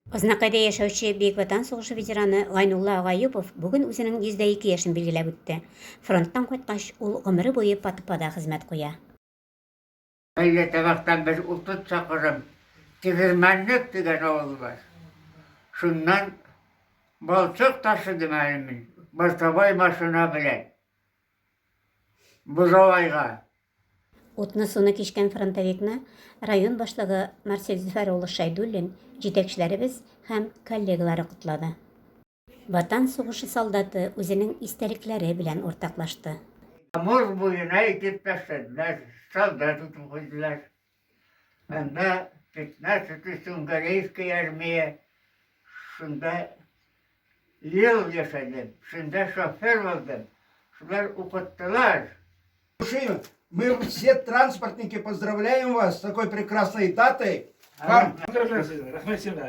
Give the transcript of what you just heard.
Азнакайда яшәүче Бөек Ватан сугышы ветераны Гайнулла ага Әюпов бүген үзенең 102 яшен билгеләп үтте. Фронттан кайткач, ул гомере буе ПАТПда хезмәт куя. Мәлләтабактан бер 30 чакрым Тегермәнлек дигән авыл бар. Шуннан балчык ташыдым әле мин, бортовой машина белән. Бозауайга. Утны-суны кичкән фронтовикны район башлыгы Марсель Зөфәр улы Шәйдуллин, җитәкчеләребез һәм коллегалары котлады. Ватан сугышы солдаты үзенең истәлекләре белән уртаклашты. Амур буена илтеп ташладылар, солдат итеп куйдылар. Анда пятнадцатый Сунгареевская армия, шунда ел яшәдем, шунда шофер булдым. Шулар укыттылар. Мы все транспортники поздравляем вас с такой прекрасной датой. Вам. Рәхмәт сиңа.